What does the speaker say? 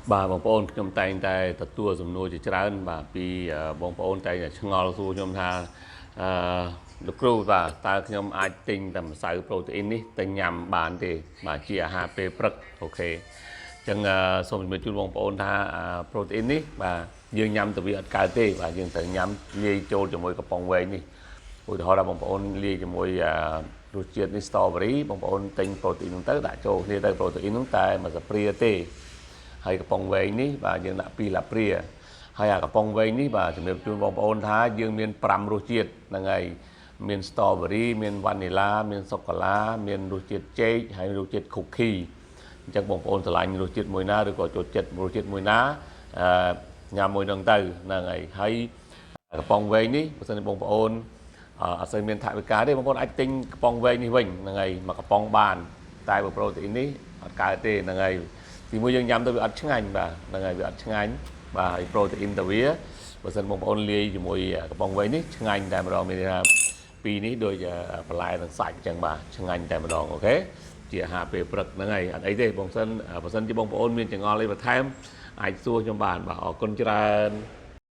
បាទបងប្អូនខ្ញុំតែងតែទទួលសំណួរជាច្រើនបាទពីបងប្អូនតែងតែឆ្ងល់សួរខ្ញុំថាអឺលោកគ្រូបាទតើខ្ញុំអាចទិញតែម្សៅប្រូតេអ៊ីននេះទៅញ៉ាំបានទេបាទជាអាហារពេលព្រឹក OK អញ្ចឹងសូមជម្រាបជូនបងប្អូនថាប្រូតេអ៊ីននេះបាទយើងញ៉ាំទៅវាអត់កើតទេបាទយើងត្រូវញ៉ាំលាយចូលជាមួយកំប៉ុងវែងនេះឧទាហរណ៍ថាបងប្អូនលាយជាមួយរសជាតិនេះ strawberry បងប្អូនទិញប្រូតេអ៊ីនហ្នឹងទៅដាក់ចូលគ្នាទៅប្រូតេអ៊ីនហ្នឹងតែមួយស្លាបព្រាទេហើយកំប៉ុងវែងនេះបាទយើងដាក់2ស្លាបព្រាហើយអាកំប៉ុងវែងនេះបាទជំរាបជូនបងប្អូនថាយើងមាន5រសជាតិហ្នឹងហើយមាន strawberry មាន vanilla មានសូកូឡាមានរសជាតិចេកហើយរសជាតិ cookie អញ្ចឹងបងប្អូនស្រឡាញ់រសជាតិមួយណាឬក៏ចូលចិត្តរសជាតិមួយណាអឺញ៉ាំមួយហ្នឹងទៅហ្នឹងហើយហើយកំប៉ុងវែងនេះបើសិនជាបងប្អូនអត់សូវមានថវិកាទេបងប្អូនអាចទិញកំប៉ុងវែងនេះវិញហ្នឹងហើយមកកំប៉ុងបានតែបើប្រូតេអ៊ីននេះអត់កើតទេហ្នឹងហើយទីមួយយើងញ៉ាំទៅវាអត់ឆ្ងាញ់បាទហ្នឹងហើយវាអត់ឆ្ងាញ់បាទហើយប្រូតេអ៊ីនទៅវាបើសិនបងប្អូនលាយជាមួយកំប៉ុងវែងនេះឆ្ងាញ់តែម្ដងមានន័យថាពីរនេះដូចបន្លែនិងសាច់អញ្ចឹងបាទឆ្ងាញ់តែម្ដង OK ជាអាហារពេលព្រឹកហ្នឹងហើយអត់អីទេបងសិនបើសិនជាបងប្អូនមានចម្ងល់អីបន្ថែមអាចសួរខ្ញុំបានបាទអរគុណច្រើន។